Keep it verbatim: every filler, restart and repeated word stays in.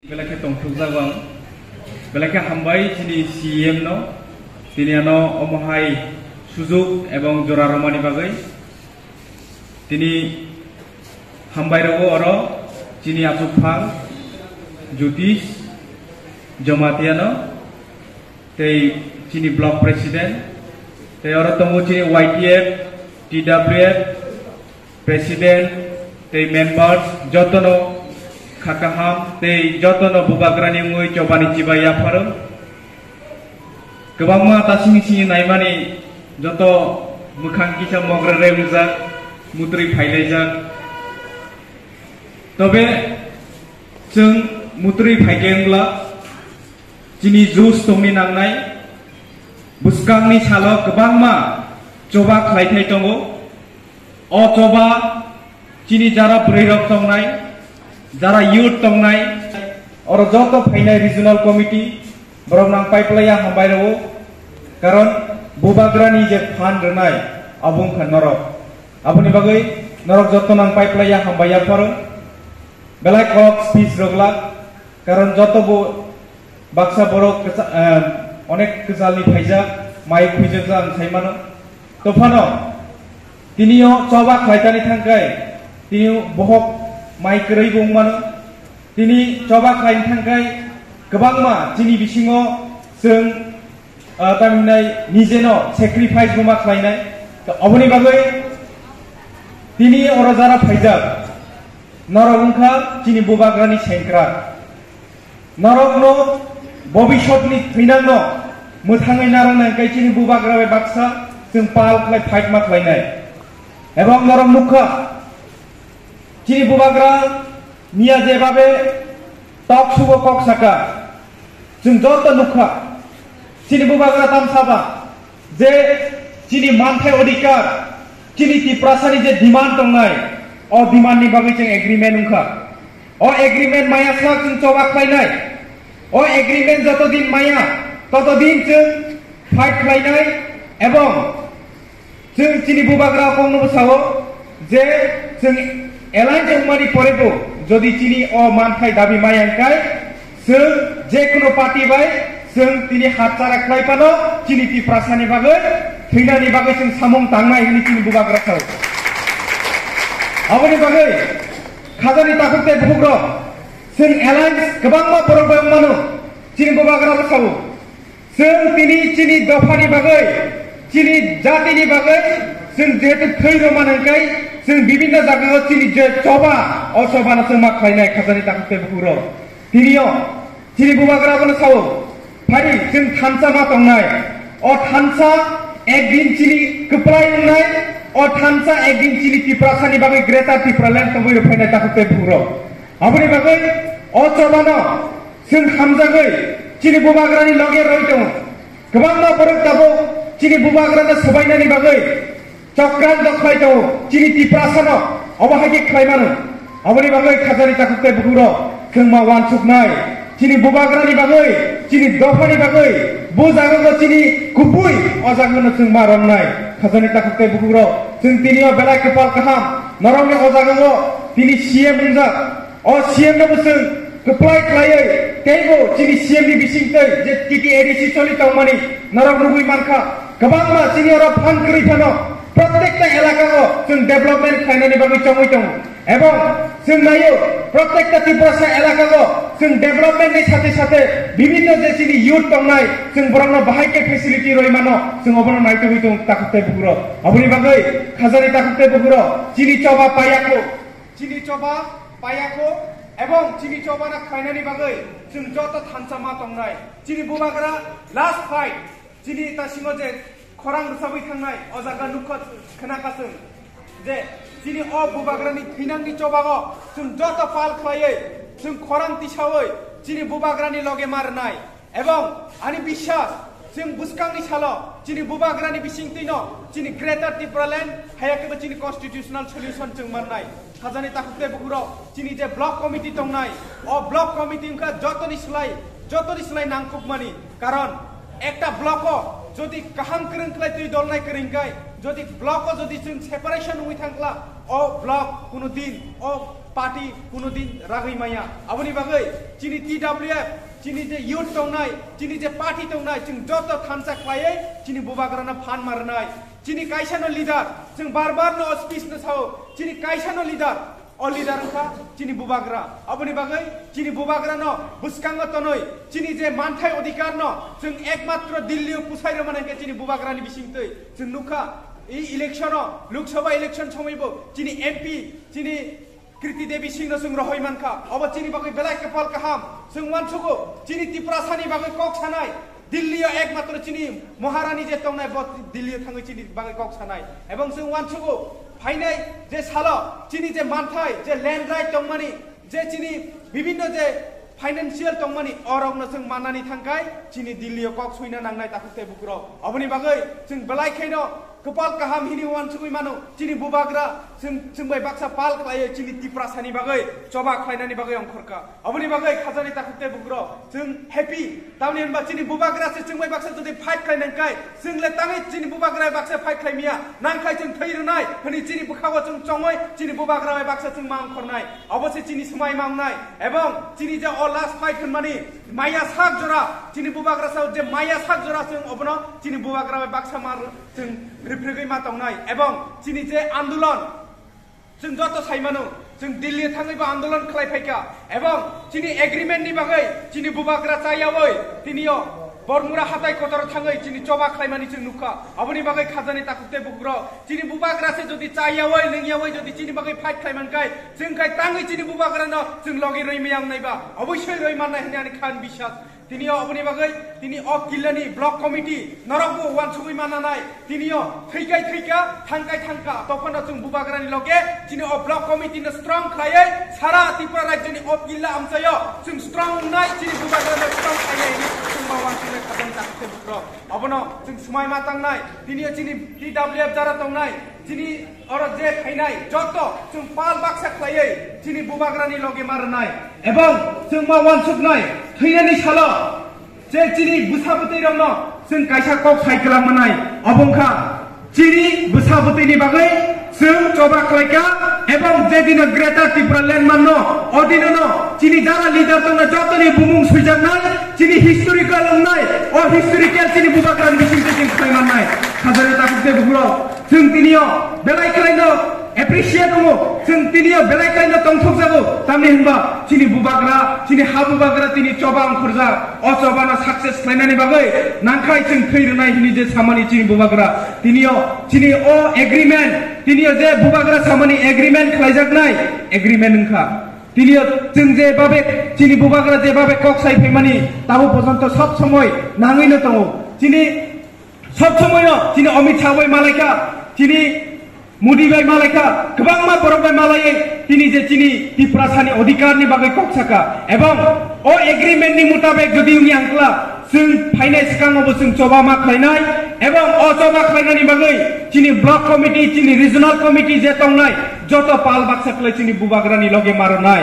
Belai khe tongthokjago ang. Belai khe hambai chini C E M no. Tini ano omo hai sujuk ebong jora romani bagwi. Tini hambai rogo oro chini achukphang Jyotish Jamatia no. Tei chini block president, tei oro tongo chini Y T F, T W F president, tei members, jotono kha kaham, tei jotono bubagrani wngwi chobani chibai yapharo. Kwbangma tasing sini naimani joto mwkhang kisa mogra re wngjak, mutrwi phailaijak. Tobe chwng mutrwi phaikhe wngla, chini jus tongni nangnai, bwskangni salo kwbangma choba khlaithai tongo. O choba chini jara bwrwirok tongnai, jara youth tongnai, oro joto phainai regional committee, borok nang paiplaiya hambai rwo, karon bubagrani je phan rwnai, abo wngkha norok. Aboni bagwi norok joto nang paiplaiya hambai yapharo. Belai kok speech rwglak, karon joto bo baksa borok kwcha-, eh, onek kwchalni phaijak, mai khuijak ang sai mano. To phano, tini o choba khlaitani thangkai, tini o bohok mai kwrwi bo wng mano. Tini choba khlaini thangkai kwbangma chini bisingo chwng, ah, tamhinai nijeno sacrifice bo ma khlainai. To aboni bagwi tini oro jara phaijak, norok wngkha chini bubagrani sengkrak. Norokno bobisotni thwinangno mwthangwi narwknai hwnkhe chini bubagra bai baksa chwng pal khlai fight ma khlainai. Ebong norok nukha, chini bubagra miya jebabe talk show o kok saka, chwng joto nukha, chini bubagra tamsaba je chini manthai odhikar, chini Tiprasani je demand tongnai, o demand ni bagwi chwng agreement wngkha. O agreement maya sak chwng choba khlainai. O agreement joto din maya, toto din chwng fight khlainai, ebong chwng chini bubagra kokno bwsao je chwng alliance wngmani porebo jodi chini o manthai dabi maya wngkai, chwng je kono party bai chwng tini hatchara khlai phano chini Tiprasani bagwi, thwinani bagwi chwng samung tangnai hwnwi chini bubagra sao. Aboni bagwi khajani takhuk tei bukhukrok, chwng alliance kwbangma borok bai wngmano, chini bubagra bwsao. Chwng tini chini dophani bagwi, chini jatini bagwi, chwng jehetu thwi rwmani hwnkhe, chwng bibinno jagao chini je choba, o chobano chwng ma khlainai khajani takhuk tei bukhukrok. Tinio chini bubagra bono sao, phari chwng thansa ma tongnai. O thansa ekdin chini kwplai wngnai, o thansa ekdin chini Tiprasani bagwi Greater Tipraland tongwi rwphainai takhuk tei bukhukrok. Aboni bagwi o chobano chwng hamjagwi chini bubagrani loge roi tongo. Kwbangma borok tabuk chini bubagrano swbainani bagwi chokran dokhlai tongo, chini Tiprasano obo hai khe khlai mano. Aboni bagwi khajani takhuk tei bukhukrok chwng ma uansuknai. Chini bubagrani bagwi, chini dophani bagwi, bo jagao chini kubui o jagano chwng ma romnai. Khajani takhuk tei bukhukrok chwng tinio belai kwpal kaham, norokni o jagao tini C M wngjak. O C M no bo chwng kwplai khlaiwi teibo chini C M ni bisingtwi je T T A D C choli tongmani norok nugwi mankha. Kwbangma chini oro phan kwrwi phano protekta elakao chwng development khlainani bagwi chongwi tongo. Ebong chwng naio, protekta Tiprasa elakao chwng development ni sathe sathe bibinno je chini youth tongnai, chwng borokno bahai khe facility rwi mano, chwng obono naitugwi tongo takhuk tei bukhukrok. Aboni bagwi khajani takhuk tei bukhukrok chini choba paiya kho. Chini choba paiya kho, ebong chini choba na khlainani bagwi chwng joto thansa ma tongnai. Chini bubagra last fight, chini tasingo je khorang rwchabwi thangnai, o jaga nukha, khwnakha chwng je chini o bubagrani thwinangni chobago chwng joto pal khlaiwi, chwng khorang tisawi chini bubagrani loge ma rwnai. Ebong ani biswas, chwng bwskangni salo chini bubagrani bisingtwino chini Greater Tipraland, haya khe bo chini constitutional solution chwng mannai. Khajani takhuk tei bukhukrok chini je block committee tongnai, o block committee wngkha jotoni slai, jotoni slai nangkukmani. Karon ekta block o jodi kaham kwrwng khlai twi dolnai kwrwngkhe, jodi block o jodi chwng separation wngwi thangkla, o block kuno din o party kuno din ragwi maya. Aboni bagwi chini T W F, chini je youth tongnai, chini je party tongnai, chwng joto thansa khlaiwi chini bubagrano phan marnai. Chini kaisano leader, chwng bar bar no speech no sao, chini kaisano leader, o leader wngkha chini bubagra. Aboni bagwi chini bubagrano bwskango tonwi chini je manthai odhikarno chwng ekmatro Delhi o pusai rwmani hwnkhe chini bubagrani bisingtwi chwng nukha. I election o, Lok Sabha election somoi bo chini M P, chini Kriti Devi Singh no chwng rohoi mankha. Obo chini bagwi belai kwpal kaham. Chwng uansugo chini Tiprasani bagwi kok sanai. Delhi o ekmatro chini Maharani je tongnai bo Delhi o thangwi chini bagwi kok sanai. Ebong chwng uansugo phainai je salo chini je manthai je land right tongmani je chini bibinno je financial tongmani orokno chwng mannani thangkai chini Delhi o kok suina nangnai takhuk tei bukurok. Oboni bagwi chwng belai khaino kwpal kaham hini uansugwi mano chini bubagra chwng, chwng bai baksa pal khlaiwi chini Tiprasani bagwi choba khlainani bagwi ongkhorkha. Oboni bagwi khajani takhuk tei bukurok chwng happy. Tamni hwnba chini bubagra se chwng bai baksa jodi fight khlai nangkai, chwng le tangwi chini bubagra baksa fight khlai miya. Nangkhai chwng thwi rwnai hwnwi chini bwkhago chwng chongwi chini bubagra bai baksa chwng ma ongkhornai. Obo se chini swmai ma wngnai. Ebong chini je o last fight hwnmani maya sak jora, chini bubagra sao je maya sak jora chwng obono chini bubagra bai baksa ma chwng rwphrwgwi ma tongnai. Ebong chini je andolon chwng joto sai mano, chwng Delhi thangwi bo andolon khlai phaikha. Ebong chini agreement ni bagwi chini bubagra chayawi tinio Bormura hatai kotor thangwi chini choba khlaimani chwng nukha. Aboni bagwi khajani takhuk tei bukurok chini bubagra se jodi chayawi lwngyawi jodi chini bagwi fight khlai mankai, chwng khai tangwi chini bubagrano chwng logi rwi maya wngnai ba oboisoi rwi mannai hwnwi ani khan bisas. Tinio oboni bagwi tini o killani block committee norokbo uansugwi mananai. Tinio thwikai thwika, thangkai thangka, tophano chwng bubagrani loge chini o block committee no strong khlaiwi sara Tripura rajyoni o killa amchaio chwng strong wngnai, chini bubagrano strong khlaiwi hwnwi chwng ma uansugwi khajani takhuk tei bukurok. Obono chwng swmai ma tangnai. Tinio chini T W F jara tongnai, chini oro je phainai joto chwng pal baksa khlaiwi chini bubagrani loge ma rwnai. Ebong chwng ma uansuknai thwinani salo je chini bwsa bwtwi rokno chwng kaisa kok sai kwlangmanai. Obo wngkha chini bwsa bwtwini bagwi chwng choba khlaikha ebong je dino Greater Tipraland manno, o dinono chini jara leader tongna jotoni bumung swijaknai, chini historical wngnai, o historical chini bubagrani bisingtwi chwng khlai mannai. Khajani takhuk tei bukurok chwng tinio belai khlaino appreciate wngo, chwng tinio belai khlaino tongthokjago, tamni hwnba chini bubagra, chini ha bubagra tini choba ongkhorjak, o chobano success khlainani bagwi nangkhai chwng thwi rwnai hwnwi je samani chini bubagra, tinio chini o agreement, tinio je bubagra samani agreement khlaijaknai, agreement wngkha. Tinio chwng je babe chini bubagra je babe kok sai phaimani tabo porjonto sob somoi nangwino tongo. Chini sob somoino chini Amit Shah bai malaikha, chini Modi bai malaikha, kwbangma borok bai malaiwi tini je chini Tiprasani odhikarni bagwi kok saka. Ebong o agreement ni mutabek jodi wngya wngkla, chwng phainai swkango bo chwng choba ma khlainai. Ebong o choba khlainani bagwi chini block committee, chini regional committee je tongnai, joto pal baksa khlai chini bubagrani loge ma rwnai.